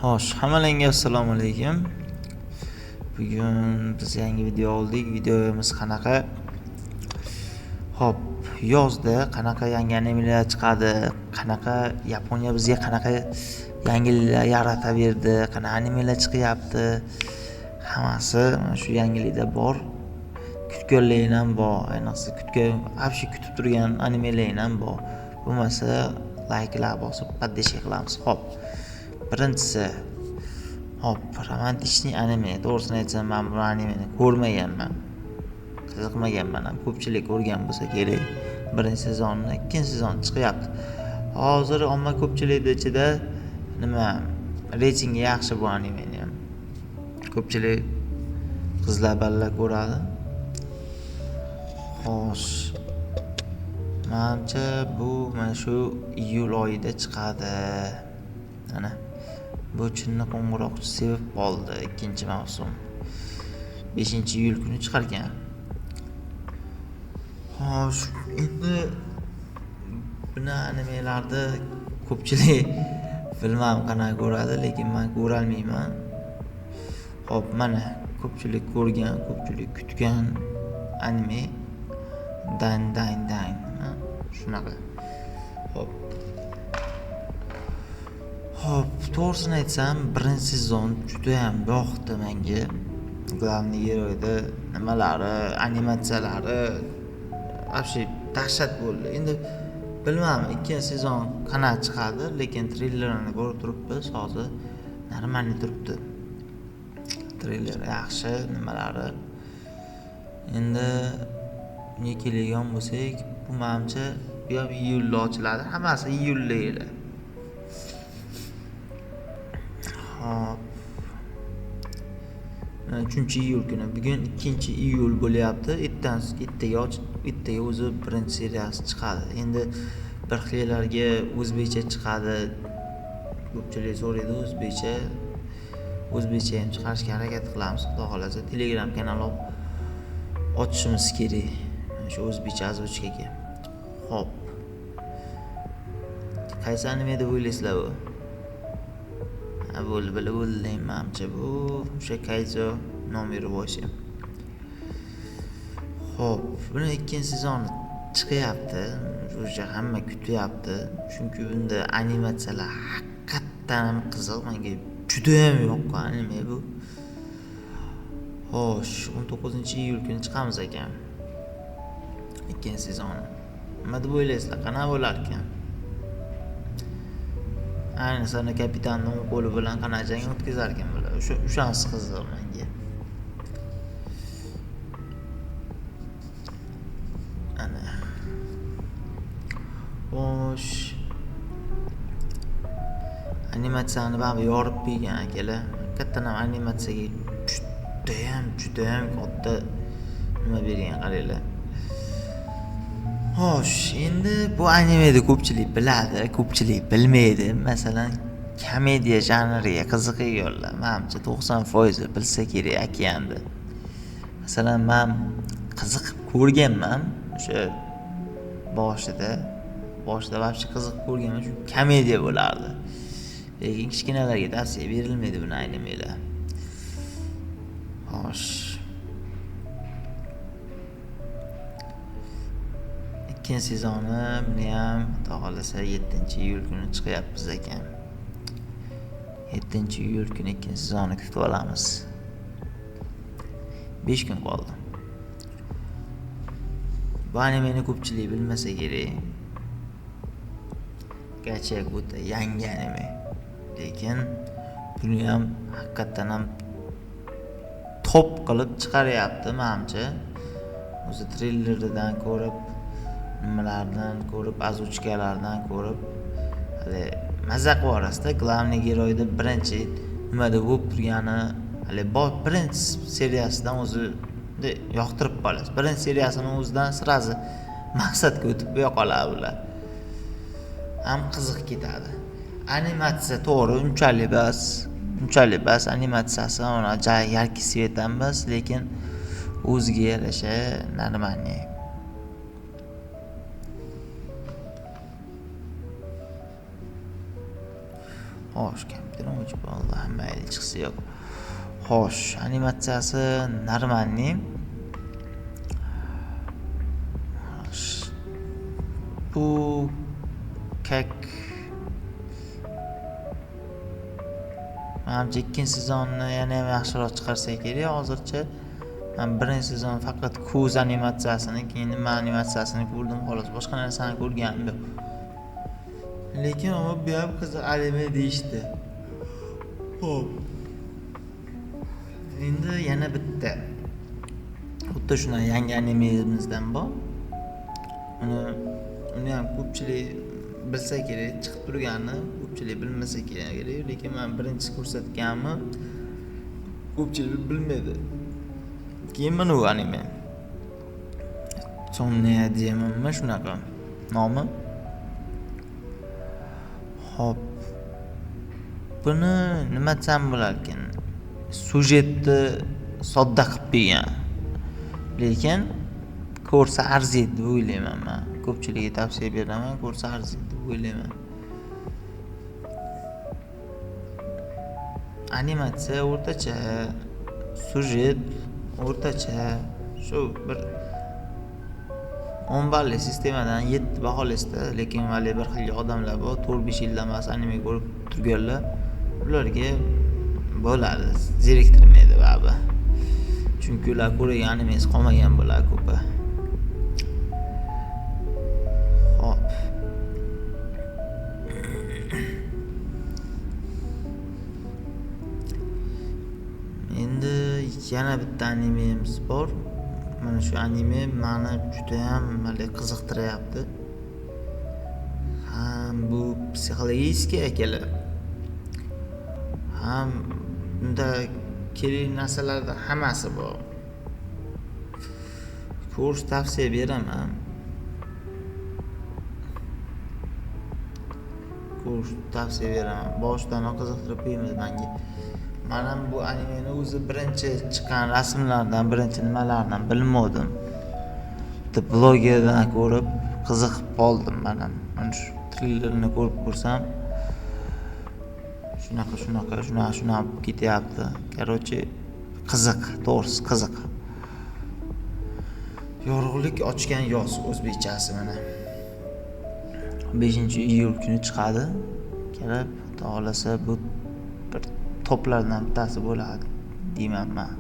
Xo'sh, hammalarga assalomu alaykum. Bugun biz yangi video oldik. Videomiz qanaqa? Xo'p, yozda qanaqa yangi animelar chiqadi? Qanaqa Yaponiya bizga qanaqa yangiliklar yarataverdi? Qanaqa animelar chiqyapti? Hammasi mana shu yangilikda bor. Kutganlaring ham bor, ayniqsa kutgan, вообще kutib turgan animelaring ham bor. Bo'lmasa likelar bosib поддержка qilamiz. Xo'p. Birinchisi, hop, romantichniy anime. To'g'risini aytsam, men bu animeni ko'rmaganman. Qiziqmaganman ham. Ko'pchilik ko'rgan bo'lsa kerak. Birinchi sezonni, ikkinchi sezon chiqyapti. Hozir omma ko'pchilikni ichida nima reytingi yaxshi bu animeni ham. Ko'pchilik qizlar bolalar ko'radi. Xo'sh. Menimcha bu mana shu iyul oyida chiqadi. Ana bu chinni qo'ng'iroqchi sevib qoldi ikkinchi mavsum. 5-iyul kuni chiqar ekan. Xo'sh, endi buni animelarni ko'pchilik bilmam qanaqa ko'radi, lekin men ko'rolmayman. Xo'p, mana ko'pchilik ko'rgan, ko'pchilik kutgan anime Dan Dan Dan, shunaqa. Xo'p. Xo'p, to'g'risini aytsam, birinchi sezon juda ham yoqdi menga. Главный geroyda nimalari, animatsiyalari вообще dahshat bo'ldi. Endi bilmadim, ikkinchi sezon qanaqa chiqadi, lekin treylerini ko'rib turibmiz, hozir нормальный turibdi. Treyler yaxshi, nimalari. Endi unga keladigan bo'lsak, bu menimcha bu ham iyulda ochiladi. Hammasi iyulda edi. Xo'p. 3-iyul kuni. Bugun 2-iyul bo'lyapti. Ertaga ertaga o'zi birinchi seriyasi chiqadi. Endi bir xillarga o'zbekcha chiqadi. Ko'pchilik so'raydi o'zbekcha. O'zbekcha ham chiqarishga harakat qilamiz, xudo xolasa. Telegram kanal ochishimiz kerak. Mana shu o'zbekcha озвучкаga. Xo'p. Qaysi anime deb o'ylaysizlar bu? Ha, bo'ldi, bilib bo'ldim menimcha bu o'sha Kaizo nomer 8. Xo'p, buni ikkinchi sezoni chiqyapti. O'sha hamma kutyapti. Chunki bunda animatsiyalar haqiqatan ham qiziq. Menga juda ham yoqqan anime bu. Xo'sh, 19-iyul kuni chiqamiz ekan. Ikkinchi sezoni. Nima deb o'ylaysizlar? Qanaqa bo'lar ekan? Ayniqsa kapitanning o'ng qo'li bilan qanaqa jang o'tkazar ekan bular. O'shanisi qiziq menga. Ana. Xo'sh. Animatsiyani baribir yorib bergan akalar. Haqiqatan ham animatsiyaga juda ham katta nima bergan, qaranglar. Xo'sh, endi bu animeni ko'pchilik biladi, ko'pchilik bilmaydi. Masalan, komediya janriga qiziqadiganlar, menimcha 90% bilsa kerak okeanni. Masalan, men qiziqib ko'rganman o'sha boshida вообще qiziqib ko'rganman, chunki komediya bo'lardi. Lekin kichkinalarga tavsiya berilmaydi buni animelar. Xo'sh. Ikkinchi sezoni buni ham xudo xolasa 7-iyul kuni chiqyapmiz ekan. 7-iyul kuni ikkinchi sezonni kutib olamiz. 5 kun qoldi. Bu animeni ko'pchilik bilmasa kerak. Garchi o'ta yangi anime. Lekin buni ham haqiqatan ham top qilib chiqaryapti menimcha. O'zi treyleridan ko'rib, nimalardan ko'rib, озвучкаларdan ko'rib, hali maza qilib yuborasizda. Главный geroyda birinchi nimada bo'lib turgani, hali birinchi seriyasidan o'zi yoqtirib qolasiz. Birinchi seriyasini o'zidan sразу maqsadga o'tib qoladi ular. Ham qiziq ketadi. Animatsiya to'g'ri unchalik bas animatsiyasi, uni yarki svet ham bas, lekin o'ziga yarasha нормальный. Xo'sh, Kompyuterim o'chib qoldi, mayli, chiqsa yo'q. Xo'sh, animatsiyasi нормальный. Bu как manimcha ikkinchi sezonni yana ham yaxshiroq chiqarsa kerak. Hozircha man birinchi sezon faqat ko'z animatsiyasini, keyin nima animatsiyasini ko'rdim xolos, boshqa narsani ko'rganim yo'q. Lekin ama bu ham qiziq anime deyishdi. Xo'p. Endi yana bitta xuddi shunday yangi animemizdan bor. Uni ham ko'pchilik bilsa kerak, chiqib turganini ko'pchilik bilmasa kerak, lekin men birinchi ko'rsatganimni ko'pchilik bilmaydi. Keyin mana bu anime. Somnia deymanmi shunaqa nomi. Xo'p. Buni nima desam bo'larkan? Sujetni sodda qilib qo'ygan. Lekin ko'rsa arziydi deb o'ylayman men. Ko'pchilikka tavsiya beraman, ko'rsa arziydi deb o'ylayman. Animatsiya o'rtacha, sujet o'rtacha, shu bir 10 balli sistemadan 7 baholasida, lekin hali bir xil odamlar bor, 4-5 yildan emas anime ko'rib turganlar, ularga bo'ladi, zeriktirmaydi baribir. Chunki ular ko'rgan animesi qolmagan bo'ladi ko'pi. Xo'p. Endi yana bitta animemiz bor. Mana shu anime meni juda ham qiziqtiryapti. Ham bu psixologik akalar, ham bunda kerakli narsalarda hammasi bor. Ko'rish tavsiya beraman. Ko'rish tavsiya beraman. Boshidan qiziqtirib qo'ymaydi menga. Men ham bu animeni o'zi birinchi chiqqan rasmlardan, birinchi nimalardan bilmadim. Bitta blogerdan ko'rib qiziqib qoldim men ham. Mana shu treylerini ko'rib ko'rsam shunaqa shunaqa shunaqa shunaqa bo'lib ketyapti. Короче, qiziq, to'g'risi qiziq. Yorug'lik ochgan yoz o'zbekchasi mana. 5-iyul kuni chiqadi. Kelib, xudo xolasa bu bir toplardan bittasi bo'ladi deyman men.